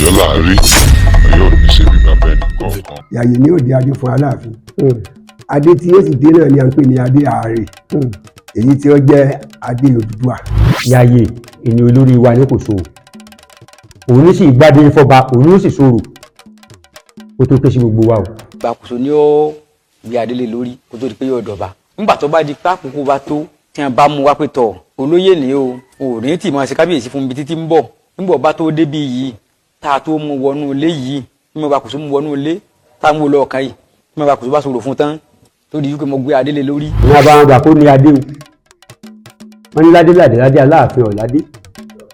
Ọ̀yọ́ là á rí, Ọ̀yọ́ ò ní ṣe bí bàbá ẹnì kọ̀ọ̀kan. Yàyè ní òde adé fún Aláàfin. Adé tí ó sì dé náà ni à ń pè ní adé ààrẹ, èyí tí ó jẹ́ adé Odùduwà. Yàyè ìní olórí wa ní Kòso, òun ní sì gbádé fọba, òun ní sì sọ̀rọ̀ kó tó ké sí gbogbo wa o. Gbàkóso ni ó gbé adélé lórí kó tó di pé yóò dọ̀ba. Nígbà tó bá di pé àkókò bá tó tí wọn bá mú wá pé tọ̀ olóyè ní o, ò ní tì máa ṣe kábíyèsí fún ibi títí ń bọ̀. Nígbà bá tó débi yìí tá a tó mú wọnú ilé yìí, nígbà bá kòso mú wọnú ilé tá a mú lọ ọ̀kan yìí, nígbà bá kòso bá sọ̀rọ̀ fún tán tó di wípé mo gbé adélé lórí. Ní abáwọn gbà kó ní adé o, wọn ní ládé ládé ládé Aláàfin ọ̀ládé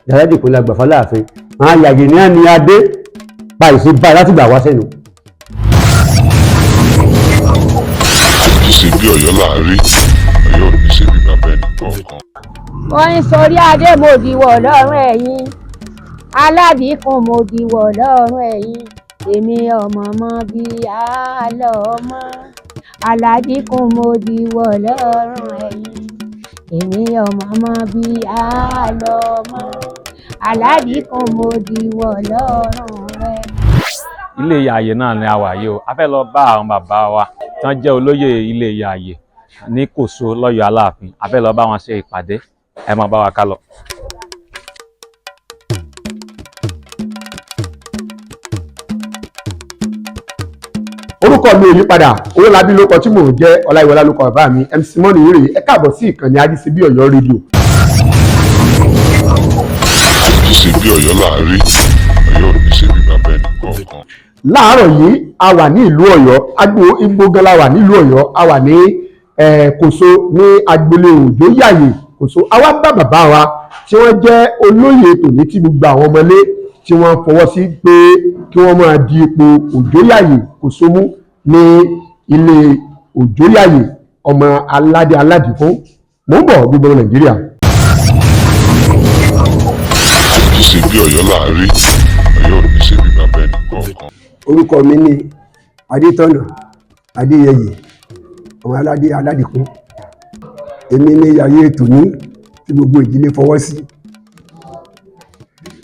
ládé kò lágbà fáláàfin, àwọn Yàyè ní àní adé báyìí ṣe báyìí láti gbà wá sẹ́nu. Àjí ṣe bí Ọ̀yọ́ là á rí, Ọ̀yọ́ ò ní ṣe bí bàbá ẹnì kọ̀ọ̀kan. Wọ́n ń sọrí adé mo dìwọ̀ lọ́rùn ẹ̀yìn aládìkún, mo dìwọ̀ lọ́rùn ẹ̀yìn, èmi ọmọ mọ bí àlọ́ ọmọ aládìkún, mo dìwọ̀ lọ́rùn ẹ̀yìn, èmi ọmọ mọ bí àlọ́ ọmọ aládìkún, mo dìwọ̀ lọ́rùn rẹ̀. Ilé Yàyè náà ni a wà yìí o. A fẹ́ lọ bá àwọn bàbá wa tí wọ́n jẹ́ olóyè ilé Yàyè ní Kòso lọ́yọ̀ Aláàfin. A fẹ́ lọ bá wọn ṣe ìpàdé. Ẹ máa bá wa ká lọ. Orúkọ mi ò yí padà, Owólabí ló kọ tí mò ń jẹ́, Ọláyíwọlá ló kọ bàbá mi, MC Money rèé. Ẹ káàbọ̀ sí ìkànnì Ajíṣebí Ọ̀yọ́ rédíò. Àjí ṣe bí Ọ̀yọ́ là á rí, Ọ̀yọ́ ò ní ṣe bí bàbá ẹnì kọ̀ọ̀kan. Láàárọ̀ yìí a wà ní ìlú Ọ̀yọ́, agbo igbó gan la wà nílùú Ọ̀yọ́. A wà ní Kòso ní agboolé Òjó Yàyè Kòso. A wá bá bàbá wa tí wọ́n jẹ́ olóyè tòní tí gbogbo àwọn ọmọlé tí wọ́n fọwọ́ sí pé kí wọ́n máa di ipò Òjó Yàyè Kòso mú ní ilé Òjó Yàyè ọmọ aládé aládìkún. Mò ń bọ̀, gbogbo Nàìjíríà. Àjí ṣe bí Ọ̀yọ́ là á rí, Ọ̀yọ́ ò ní ṣe bí bàbá ẹnì kọ̀ọ̀kan. Orúkọ mi ni Adétọ̀nà Adéyẹyè ọmọ aládé aládìkún. Èmi ni Yàyé tòní tí gbogbo ìdílé fọwọ́ sí.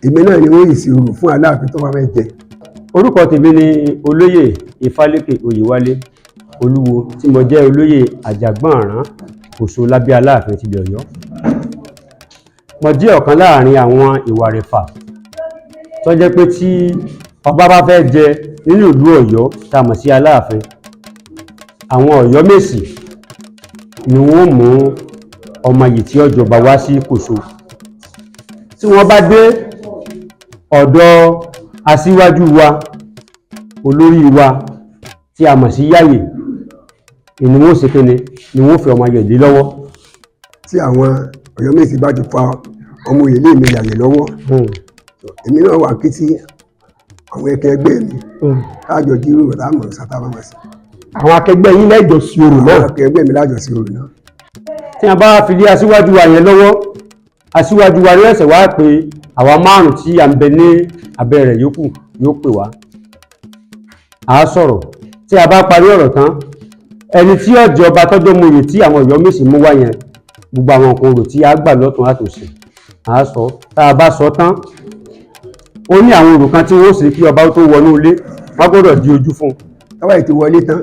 Èmi náà ni wọ́n yìí sí orò fún Aláàfin tó bá fẹ́ jẹ. Orúkọ tèmi ni olóyè Ifálékè Oyèwálé Olúwo, tí mo jẹ́ olóyè Àjàgbọ̀nrán Kòso lábẹ́ Aláàfin tilẹ̀ Ọ̀yọ́. Mo jẹ́ ọ̀kan láàrin àwọn ìwàrẹ̀fà tó jẹ́ pé tí ọba bá fẹ́ jẹ nínú ìlú Ọ̀yọ́ tá a mọ̀ sí Aláàfin, àwọn Ọ̀yọ́mèsì ni wọ́n mú ọmọ yìí tí ó jọba wá sí Kòso. Tí wọ́n bá dé ọ̀dọ̀ aṣíwájú wa, olórí wa tí a mọ̀ sí Yàyè, ni wọ́n ṣe kíni ni wọ́n fi ọmọ yẹn lé lọ́wọ́. Tí àwọn Ọ̀yọ́mèsì bá ti fa ọmọ òye lé mi Yàyè lọ́wọ́, èmi náà wà kí tí àwọn ẹkẹgbẹ́ mi káàjọ jíròrò láàmú sátá bá sí. Àwọn akẹgbẹ́ yín lẹ́jọ́ sí orò náà? Àwọn akẹgbẹ́ mi lájọ sí orò náà. Tí a bá fi lé aṣíwájú wa yẹn lọ́wọ́, aṣíwájú wa ló ṣẹ̀ṣẹ̀ wá pé àwa márùn tí a ń bẹ ní abẹ́ rẹ̀ yòókù, yóò pè wá, à á sọ̀rọ̀. Tí a bá parí ọ̀rọ̀ tán, ẹni tí ó jẹ ọba tọ́jọ́ mòye tí àwọn Ọ̀yọ́mèsì mú wá yẹn, gbogbo àwọn nǹkan orò tí a gbà lọ́tún àtòsí à á sọ. Tá a bá sọ tán, ó ní àwọn orò kan tí wọ́n sì kí ọba tó wọnú ilé, wọ́n gbọ́dọ̀ di ojú fún un. Tọ́wọ́ yìí ti wọlé tán,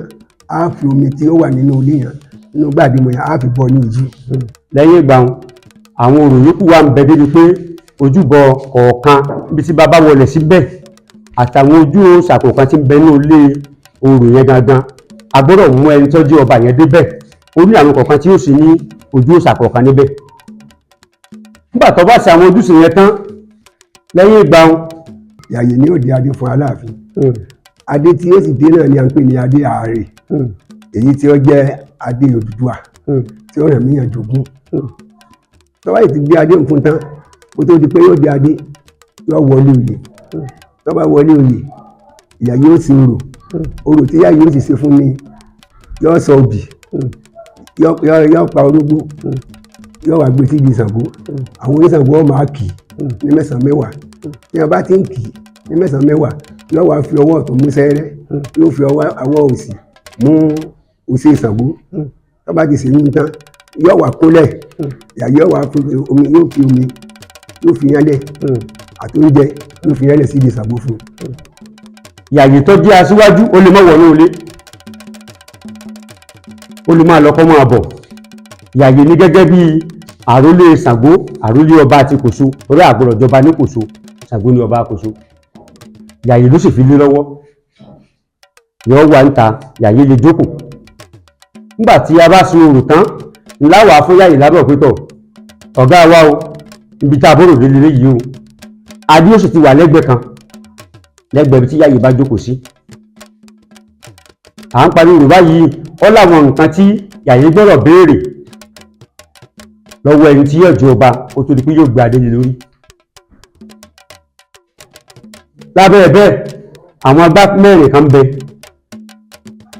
á fi omi tí ó wà nínú ilé yẹn, nínú gbàdúmọ̀ yẹn, á fi bọ́ ní ojú. Lẹ́yìn ìgbà wọn, àwọn orò yòókù wà ń bẹ débi pé ojúbọ kọ̀ọ̀kan níbi tí bàbá wọlé síbẹ̀ àtàwọn ojú òòṣà kọ̀ọ̀kan tí ń bẹ ní ilé orò yẹn gangan, a gbọ́dọ̀ mú ẹni tó jẹ́ ọba yẹn débẹ̀. Ó ní àwọn kọ̀ọ̀kan tí ó sì ní ojú òòṣà kọ̀ọ̀kan níbẹ̀. Nígbà tó bá ṣe àwọn ojúṣe yẹn tán, lẹ́yìn ìgbà wọn, Yàyè ní òde adé fún Aláàfin. Adé tí ó sì dé náà ni à ń pè ní adé ààrẹ, èyí tí ó jẹ́ adé Odùduwà tí ó ràn míyàn jogún. Tọ́wọ́ yìí ti gbé adé fún tán, kó tó di pé yóò dé adé, yóò wọlé oyè. Tó bá wọlé oyè, ìyá yóò sì orò. Orò tí ìyá yóò sì ṣe fún mi, yóò sọ obì, yóò pa orógbó, yóò wá gbé síbi Ṣàngó. Àwọn oníṣàngó wọn máa kì í ní mẹ́sàn-án mẹ́wàá. Tí wọn bá ti ń kì í ní mẹ́sàn-án mẹ́wàá, yóò wá fi ọwọ́ ọ̀tún mú sẹ́rẹ́, yóò fi ọwọ́ òsì mú òsì Ṣàngó. Tó bá ti ṣèyún tán, yóò wá kúnlẹ̀. Ìyá yóò wá fi omi, yóò fi omi, yóò fi yánlẹ̀ àti oúnjẹ. Yóò fi rẹ́lẹ̀ sí ìdí Ṣàngó fún un. Yàyè tó jẹ́ aṣíwájú, ó lè má wọnú ilé, ó lè máa lọ kọ́ máa bọ̀. Yàyè ní gẹ́gẹ́ bí àrólé Ṣàngó, àrólé ọba àti Kòso, torí àgbọ̀dọ̀ jọba ní Kòso. Ṣàngó ní ọba Kòso, Yàyè ló sì fi lé lọ́wọ́. Yọ wà ń ta, Yàyè lè jókòó. Nígbà tí a bá sun òrò tán, ńlá wàá fún Yàyè lábẹ́ òpétọ̀ ọ̀gá wa o, ibi tá a bọ̀rọ̀ délé yìí o. Adé ó sì ti wà lẹ́gbẹ̀ẹ́ kan, lẹ́gbẹ̀ẹ́ ibi tí Yàyè bá jókòó sí. À ń parí Yorùbá yìí, ó láwọn nǹkan tí Yàyè gbọ́dọ̀ béèrè lọ́wọ́ ẹni tí yóò jẹ ọba kó tó di pé yóò gbé adé lé lórí. Lábẹ́ bẹ́ẹ̀, àwọn agbá mẹ́rin kan bẹ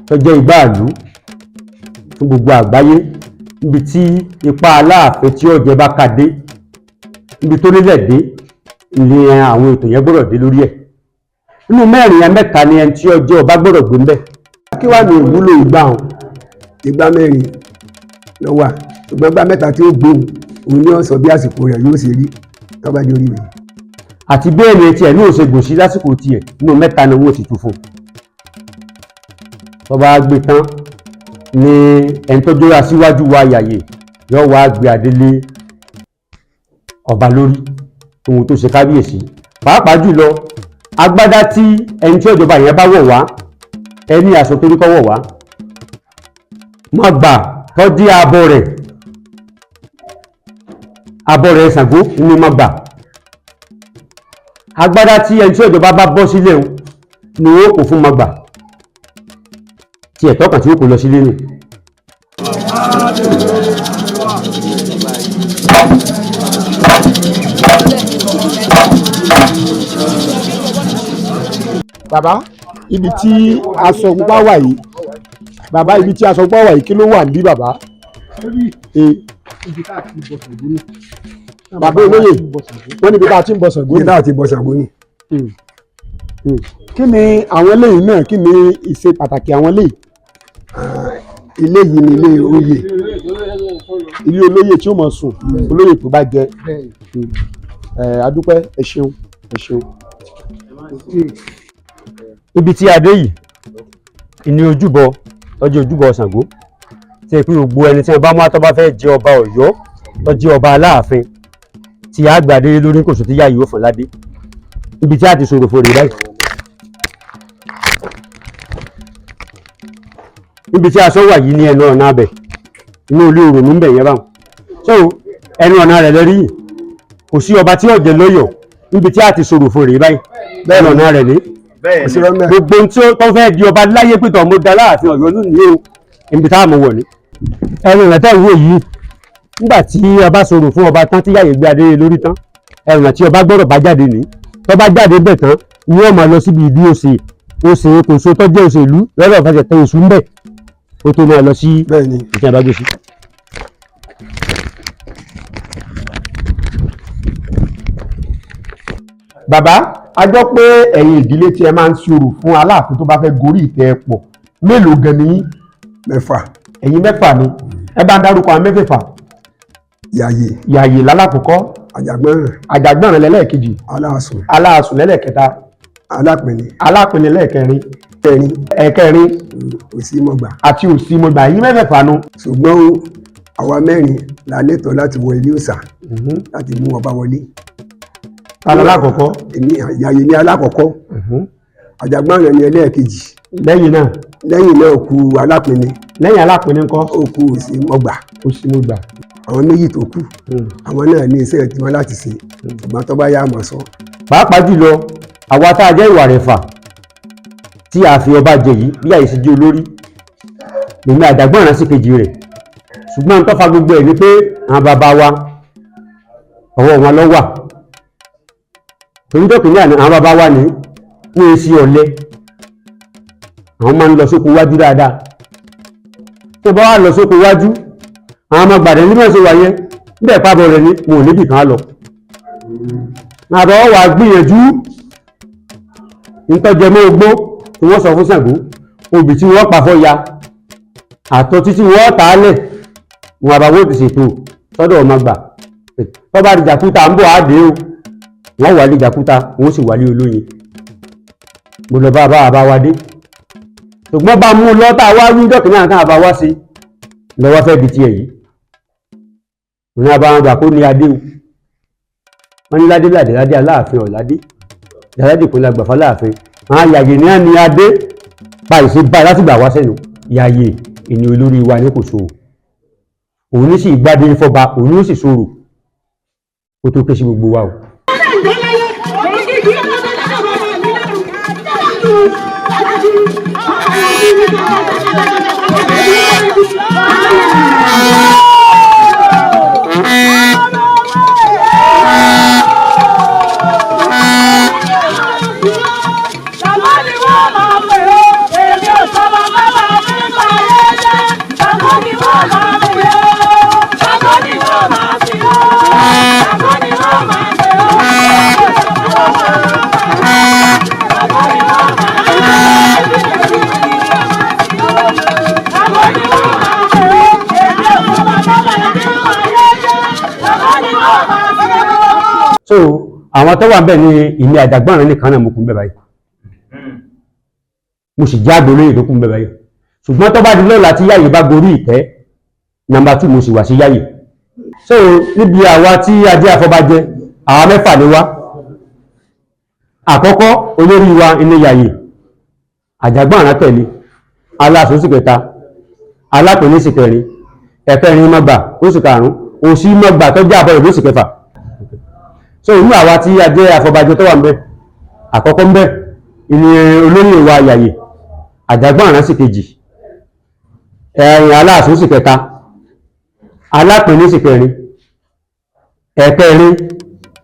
tó jẹ́ igbá ìlú fún gbogbo àgbáyé, níbi tí ipa Aláàfin tí ó jẹ bá ka dé, níbi tó nílẹ̀ dé ni àwọn ètò yẹn gbọ́dọ̀ dé lórí ẹ̀. Nínú mẹ́rin yẹn, mẹ́ta ni ẹni tí ó jẹ́ ọba gbọ́dọ̀ gbé ńbẹ̀. Kí wàá ní ìwúlò ìgbà hàn? Igbá mẹ́rin ló wà, ṣùgbọ́n igbá mẹ́ta tí ó gbóhùn, òun ni ó sọ bí àsìkò rẹ̀ yóò ṣe rí tó bá dé orí rẹ̀. Àti bẹ́ẹ̀ ni tiẹ̀ ní òṣègùn sí lásìkò tiẹ̀, nínú mẹ́ta ni wọ́n ti tú fún un. Tó bá gbé tán ni ẹni tó jọra síwájú wa, Yàyè, yóò wá gbé adé lé ọba lórí, ohun tó ṣe kábíyèsí. Pàápàá jùlọ, agbádá tí ẹni tí ìjọba yẹn bá wọ̀ wá, ẹni aṣọ tó ní kọ́ wọ̀ wá, má gbà tó dí abọ́ rẹ̀, abọ́ rẹ̀ Ṣàngó ní má gbà. Agbádá tí ẹni tí ìjọba bá bọ́ sílẹ̀ ni ó kò fún má gbà tí ẹ̀tọ́ kan tí ó kò lọ sílé nù. Bàbá, ibi tí aṣọ pupa wà yìí, bàbá, ibi tí aṣọ pupa wà yìí, kí ló wà níbí, bàbá? Bàbá olóyè, wọ́n níbi tá a ti ń bọ Ṣàngó. Ibi tá a ti bọ Ṣàngó ni. Kí ni àwọn eléyìí náà, kí ni ìṣe pàtàkì àwọn eléyìí? Ilé yìí ni ilé oyè. Ilé olóyè tí ó mọ̀ sùn, olóyè tó bá jẹ. Ẹ adúpẹ́, ẹ ṣeun, ẹ ṣeun. Ibi tí a dé yìí ní ojúbọ tọ́jú ojúbọ Ṣàngó, tí pé gbogbo ẹni tí wọ́n bá mú àtọ́ bá fẹ́ jẹ ọba Ọ̀yọ́, tó jẹ ọba Aláàfin, tí a gbàdé lórí Kòso, tí Yàyè ó fún ládé, ibi tí a ti sọ̀rọ̀ fòrè báyìí. Níbi tí aṣọ wà yìí ní ẹnu ọ̀nà abẹ inú ilé òrònú ń bẹ̀ yẹn báwọn. So ẹnu ọ̀nà rẹ̀ lẹ́rí yìí, kò sí ọba tí ọ̀jẹ̀ lọ́yọ̀. Níbi tí a ti sọ̀rọ̀ fòrè báyìí, ẹnu ọ̀nà rẹ̀ ní gbogbo tí ó tó fẹ́ di ọba láyé pé tọ̀ mo da Láàfin Ọ̀yọ́ lónìí o, níbi tá a mọ̀ wọ̀ ní. Ẹnu ọ̀nà tẹ́ ìwé yìí, nígbà tí ọba sọ̀rọ̀ fún ọba tán, tí Yàyè gbé adé lórí tán, ẹnu ọ̀nà tí ọba gbọ́dọ̀ bá jáde ní, tó bá jáde bẹ̀ tán ni wọ́n máa lọ síbi ìdí òsè òsè Kòso tó jẹ́ òṣèlú lọ́dọ̀ fẹsẹ̀ tẹ òṣù ń bẹ̀, ó tó máa lọ sí ìtàn àbágbèsí. Bàbá, a gbọ́ pé ẹ̀yin ìdílé tí ẹ máa ń ṣòro fún Aláàfin tó bá fẹ́ gorí ìtẹ́ ẹ pọ̀. Mélòó gan ni yín? Mẹ́fà. Ẹ̀yin mẹ́fà ni. Ẹ bá ń dárúkọ àwọn mẹ́fẹ̀ẹ̀fà. Yàyè. Yàyè lálákọ̀ọ́kọ́. Àjàgbọ́nràn. Àjàgbọ́nràn lẹ́lẹ́ẹ̀kejì. Aláàsùn. Aláàsùn lẹ́lẹ́ẹ̀kẹta. Alápẹ̀ni. Alápẹ̀ni lẹ́ẹ̀kẹrin. Kẹrin. Ẹ̀kẹrin. Òsínmọ̀gbà. Àti Òsínmọ̀gbà. Ẹ̀yin mẹ́fẹ̀ẹ̀fà nu. Ṣùgbọ́n o, àwa mẹ́rin la lẹ́tọ̀ọ́ láti wọ ilé òòṣà láti mú ọba wọlé. Ta lálákọ̀ọ́kọ́? Èmi Yàyè ní alákọ̀ọ́kọ́. Àjàgbọ́nràn ní ẹlẹ́ẹ̀kejì. Lẹ́yìn náà? Lẹ́yìn náà kù Alápẹ̀ni. Lẹ́yìn Alápẹ̀ni ńkọ́? Ó kù Òsínmọ̀gbà. Òsínmọ̀gbà. Àwọn méjì tó kù, àwọn náà ní iṣẹ́ tiwọn láti ṣe, ṣùgbọ́n tó bá yá mọ̀ sọ. Pàápàá jùlọ àwa tá a jẹ́ ìwà rẹ̀fà tí a fi ọba jẹ yìí, bí àyè ṣe jẹ́ olórí lèmi Àjàgbọ́nràn sí kejì rẹ̀. Ṣùgbọ́n tó fa gbogbo ẹ̀ ni pé àwọn bàbá wa, ọwọ́ wọn ló wà, torí tó kìíní àná àwọn bàbá wa ní wọ́n èsì ọ̀lẹ, àwọn máa ń lọ sóko wájú dáadáa. Tó bá wà lọ sóko wájú, àwọn ọmọ gbàdẹ̀ ní mẹ́sàn wáyé níbẹ̀ pàbọ̀ rẹ̀ ní wọn ò níbì kan lọ. Àbọ̀ wà gbìyànjú nítọ́jẹmọ́ ogbó tí wọ́n sọ fún Ṣàngó, obì tí wọ́n pa fọ́ ya àtọ́ títí wọ́n tà á lẹ̀, wọn àbáwọ́ ti ṣètò sọ́dọ̀ ọmọ gbà. Tó bá dìjà kúta ń bọ̀ á dé o. Wọ́n wálé Jàkúta, wọ́n sì wálé Olóyin. Mo lọ bá bá bá wa dé, ṣùgbọ́n bá mú lọ́tà wá wí dọ́kìnrin àti àbá wá sí lọ́wọ́ fẹ́ di tiẹ̀ yìí. Òun àbá wọn gbà kó ní adé o. Wọ́n ní ládé ládé ládé Aláàfin ọ̀ládé ládé kò lágbà fáláàfin. Àwọn Yàyè ní àní adé báyìí sí báyìí láti gbà wá sẹ́nu. Yàyè ìní olórí wa ní Kòso, òun ní sì gbádé fọba, òun ní sì sọ̀rọ̀ kó tó ké sí gbogbo wa o. So àwọn tó wà ń bẹ̀ ní ìní Àjàgbọ́nrán nìkan náà mo kún bẹ̀ báyìí, mo sì jáde olóyè tó kún bẹ̀ báyìí. Ṣùgbọ́n tó bá di lọ́la tí Yáyè bá gorí ìtẹ́ nàmbà 2, mo sì wà sí Yáyè. So níbi àwa tí ajé afọbajẹ, àwa mẹ́fà ni wá. Àkọ́kọ́ olórí wa ilé Yáyè, Àjàgbọ́nrán tẹ̀lé, Aláṣọ sì kẹta, Alápẹ̀lẹ́ sì kẹrin, ẹ̀kẹrin mọ́gbà ó sì karùn-ún, òsì mọ́gbà tó jẹ́ àbọ̀rẹ̀ ló sì kẹfà. So inú àwa tí a jẹ́ afọbajẹ tó wà ń bẹ, àkọ́kọ́ ń bẹ ilé olóyè wa Yàyè, Àjàgbọ́nrán sì kejì, ẹ̀yìn Aláàsù sì kẹta, Alápẹ̀lẹ́ sì kẹrin, ẹ̀kẹrin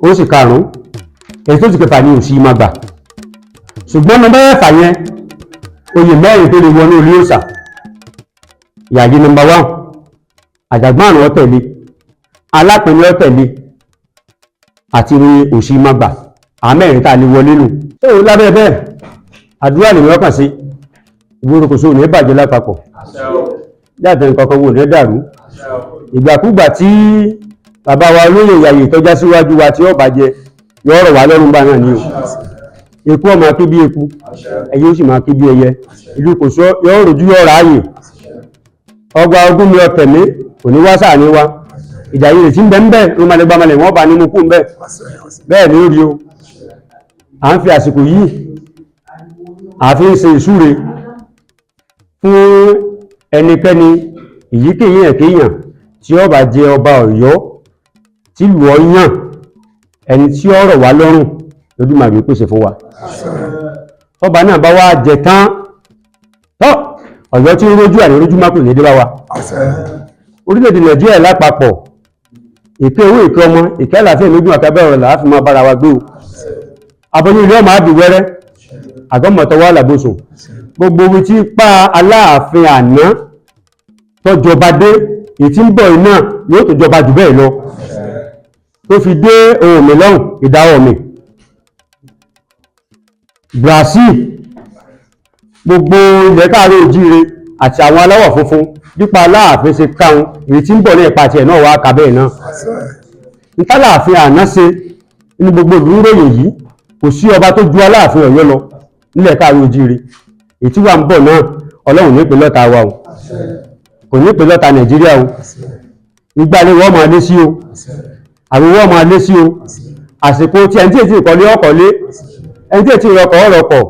ó sì karùn-ún, èyí tó sì kẹfà ní òsì máa gbà. Ṣùgbọ́n nọ́mbà mẹ́fà yẹn, oyè mẹ́rin tó lè wọnú ilé òòṣà, Yàyè nọ́mbà 1, Àjàgbọ́nrán ó tẹ̀lé, Alápẹ̀lẹ́ ó tẹ̀lé, àti òsì magbà, àmẹ́rin tá a lè wọlé nù. Tó lábẹ́ bẹ́ẹ̀, àdúrà lèmi ọkàn sí ìgboro Kòso ní bàjẹ́ lápapọ̀, jáde nǹkan kan wò ní dàrú. Ìgbàkúgbà tí bàbá wa olóyè Yàyè tọ́já síwájú wa tí ó bàjẹ́ yọ ọ̀rọ̀ wà lọ́rùn bá náà ni o. Eku ó máa ké bí eku, ẹyẹ ó sì máa ké bí ẹyẹ. Ìlú Kòso yọ rojú yọ ráàyè. Ọgbà ogún mi ọ̀tẹ̀ mi kò ní wá sáà ní wa. Ìjà yìí rè tí ń bẹ ń bẹ ló máa lè gbá malẹ̀ wọ́n bá ní mú kú ń bẹ. Bẹ́ẹ̀ ni ó rí o. À ń fi àsìkò yìí, à fi ń ṣe ìsúre fún ẹnikẹ́ni èyíkéyìí ẹ̀kéyàn tí ó bá jẹ ọba Ọ̀yọ́ tìlú Ọ̀yàn, ẹni tí ó rọ̀ wá lọ́rùn Olódùmarè pèsè fún wa. Tọ́ba náà bá wá jẹ tán tọ́ Ọ̀yọ́ tí ń rójú àní rójú má kò ní dé bá wa. Orílẹ̀-èdè Nàìjíríà lápapọ̀, ìpín owó, ìpín ọmọ, ìkẹ́ àlàáfíà lójú àtàbẹ̀ ọ̀rọ̀ làá fi máa bára wa gbé o. Aboyún ilé ọmọ àbí wẹ́rẹ́, àgọ́mọ̀tọ́wọ́ àlàbòsùn. Gbogbo ibi tí pa Aláàfin àná tọ́jọba dé, èyí tí ń bọ̀ iná yóò tó jọba jù bẹ́ẹ̀ lọ. Tó fi dé ohun mi lọ́hùn, ìdáwọ̀ mi. Brazil, gbogbo ilẹ̀ káàárọ̀ oòjíire àti àwọn aláwọ̀ funfun nípa Aláàfin ṣe káwọn, èyí tí ń bọ̀ ní ipa tiẹ̀ náà wá kà bẹ́ẹ̀ náà. Ntálàáfin àná ṣe nínú gbogbo ìlú ròyìn yìí, kò sí ọba tó ju Aláàfin Ọ̀yọ́ lọ nílẹ̀ káàárọ̀ oòjíire. Èyí tí wà ń bọ̀ náà, Ọlọ́run ní ìpínlẹ̀ ọ̀tá wa o, kò ní ìpínlẹ̀ ọ̀tá Nàìjíríà o. Ìgbàlẹ̀ wọ́n máa lé sí o, àwọn wọ́n máa lé sí o. Àsìkò tí ẹni tí èsì ìkọ́lé ọkọ̀lé, ẹni tí èsì ìrọkọ̀ ọ̀rọ̀kọ̀,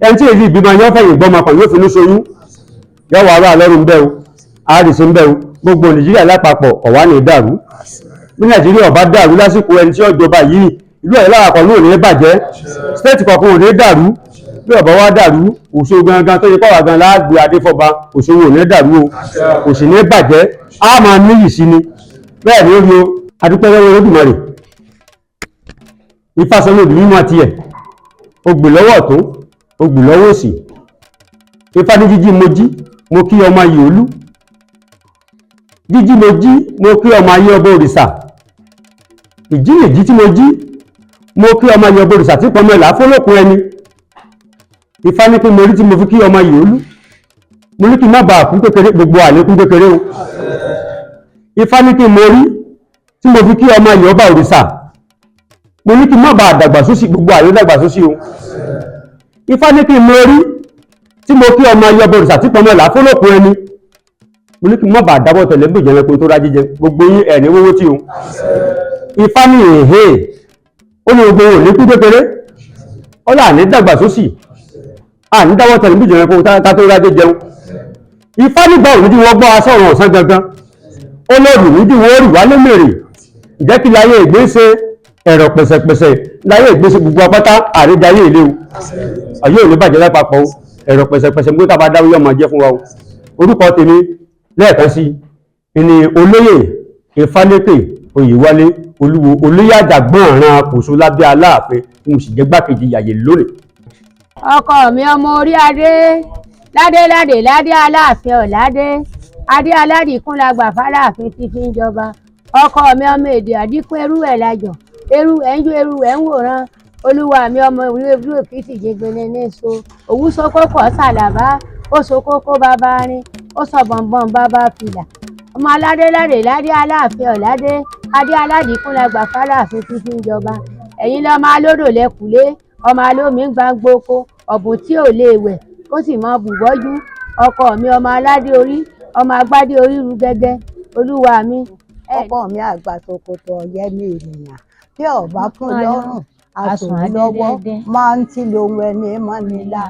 ẹni tí èsì ìbímọ yóò fẹ̀yìn gbọ́mọ kan yóò finú ṣoyún, yóò wà wà lọ́rùn bẹ́ẹ̀ o, àrísí ń bẹ́ẹ̀ o. Gbogbo Nàìjíríà lápapọ̀ ọ̀wá ní dàrú. Bí Nàìjíríà ọba dàrú lásìkò ẹni tí ó jọba yìí, ìlú Ọ̀yọ́ lápapọ̀ náà ò ní bàjẹ́, stéètì kọ̀ọ̀kan ò ní dàrú. Bí ọba wa dàrú, Òṣogbo gangan tó yẹ pàwọ́ gan láàgbé adéfọba, Òṣogbo ò ní dàrú o, kò sì ní bàjẹ́, á máa níyì sí ni. Bẹ́ẹ̀ ni ó rí o. Adúpẹ́ lọ́wọ́ Olódùmarè. Ifá sọ lòdì mímọ́ tiẹ̀, ó gbè lọ́wọ́ ọ̀tún, ó gbè lọ́wọ́ òsì. Ifá ní jíjí mo jí, mo kí ọmọ ayé olú. Jíjí mo jí, mo kí ọmọ ayé ọba òrìṣà. Ìjínijí tí mo jí, mo kí ọmọ ayé ọba òrìṣà tí pọnmọ ẹ̀là fọlọ́kùn ẹni. Ifá ní pé mo rí tí mo fi kí ọmọ ayé olú. Mo ní kí n má bàa kú kékeré, gbogbo àlékún kékeré o. Ifá ní kí mo rí tí mo fi kí ọmọ ayé ọba òrìṣà. Mo ní kí n má bàa dàgbà sósì, gbogbo àyè dàgbà sósì o. Ifá ní kí n mọ rí tí mo kí ọmọ ayé ọbọ òrìṣà tí pọnmọ là fọlọ́kùn ẹni. Mo ní kí n má bàa dábọ̀ tẹ̀lé gbèjẹ̀ ẹranko tó rá jíjẹ, gbogbo yín ẹ̀ ní wọ́wọ́ tí o. Ifá ní èhè ó ní gbogbo òní kú kékeré, ó là ní dàgbà sósì, à ní dáwọ́ tẹ̀lé gbèjẹ̀ ẹranko tá tó rá jíjẹun. Ifá nígbà òní tí wọ́n gbọ́ aṣọ ọ̀run ọ̀sán gangan, ó lóòrùn ní tí wọ́n rì wálé mèrè. Ìjẹ́ kí láyé ìgbésẹ̀ ẹ̀rọ pẹ̀sẹ̀pẹ̀sẹ̀ láyé ìgbésẹ̀ gbogbo apáta àrídáyé ilé o. Ayé ò ní bàjẹ́ lápapọ̀ o. Ẹ̀rọ pẹ̀sẹ̀pẹ̀sẹ̀ gbogbo tá a bá dáwọ́ yọmọ jẹ́ fún wa o. Orúkọ tèmi lẹ́ẹ̀kan sí i ni olóyè Ifálékè Oyèwálé Olúwo, olóyè Àjàgbọ̀nràn Kòso lábẹ́ Aláàfin, tí mo sì jẹ́ gbákejì Yàyè lónìí. Ọkọ mi ọmọ orí adé, ládé ládé ládé Aláàfin ọ̀ládé, adé aládìkún la gbà fáláàfin tí fi ń jọba. Ọkọ mi ọmọ èdè àdínkù, ẹrú ẹ̀ lájọ, ẹrú ẹ̀ ń jó, ẹrú ẹ̀ ń wòran. Olúwa mi ọmọ ìlú ebú òkìtì jẹgbẹnẹ ní so òwú sokoko ṣàlàbá, ó sokoko bàbá rin, ó sọ bọ̀nbọ̀n bàbá fìlà. Ọmọ aládé ládé ládé Aláàfin ọ̀ládé, adé aládìkún la gbà fáláàfin tí fi ń jọba. Ẹ̀yin lọ́mọ alódò lẹ́kùlé, ọmọ alómi ń gbangboko, ọ̀bùn tí ò lè wẹ̀ kó sì mọ bùbọ́jú. Ọkọ mi ọmọ aládé orí, ọmọ agbádé orí ru gẹ́gẹ́. Olúwa mi. Ọkọ mi àgbà ṣòkòtò ọ̀yẹ́ mi ènìyàn tí ọba fún lọ́rùn àsùn lọ́wọ́ máa ń tí lohun ẹni mọ́ ni la.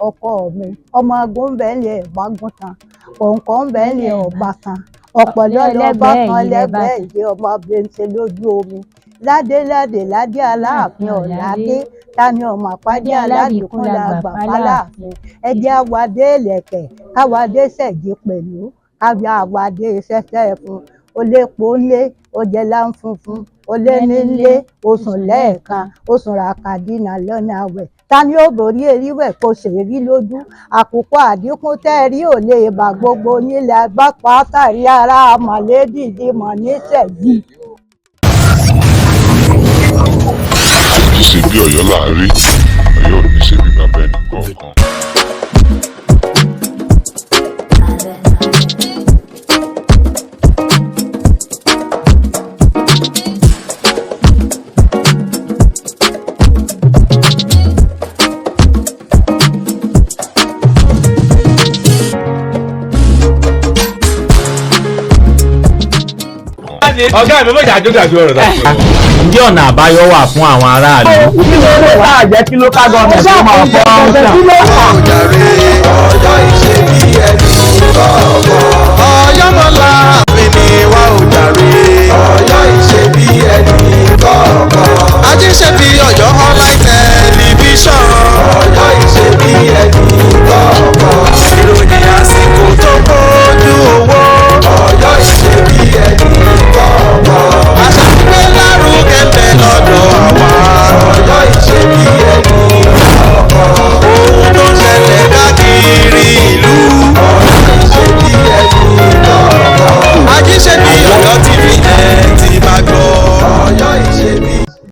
Ọkọ mi ọmọ agun bẹ́ẹ̀ lè ọ̀bágun tán, kọ̀ǹkọ̀ bẹ́ẹ̀ lè ọ̀bá tán, ọ̀pọ̀lọ́ lọ́ba kan lẹ́gbẹ̀ẹ́ ìdí ọmọ bẹ́ńtẹ́ lójú omi. Ládé ládé ládé Aláàfin ọ̀ládé, tani ọmọ àpádé aládìkún la gbà fáláàfin. Ẹjẹ́ àwàdé ìlẹ̀kẹ̀ káwàdé ṣẹ̀gí pẹ̀lú káwé àwàdé ṣẹ̀ṣẹ̀ fún olépo ńlé, ojẹ láǹfunfun olé nílé, oṣùn lẹ́ẹ̀kan oṣùn ràkàdínà lọ́nà àwẹ̀. Ta ni ó borí eríwẹ̀ kó ṣèrí lójú àkùkọ àdínkù tẹ́ ẹ rí ò lè bà gbogbo nílẹ̀ agbápá tàrí ara mọ̀lẹ́dìdì mọ̀ níṣẹ̀yí. Àjí ṣe bí Ọ̀yọ́ là á rí, Ọ̀yọ́ ò ní ṣe bí bàbá ẹnì kọ̀ọ̀kan. Ọ̀gá mi mọ̀jà àjọgàjọ ọ̀rọ̀ náà. Ǹjẹ́ ọ̀nà àbáyọ wà fún àwọn aráàlú? Kí ló dé tá a jẹ́ kí local government ó máa fọ́?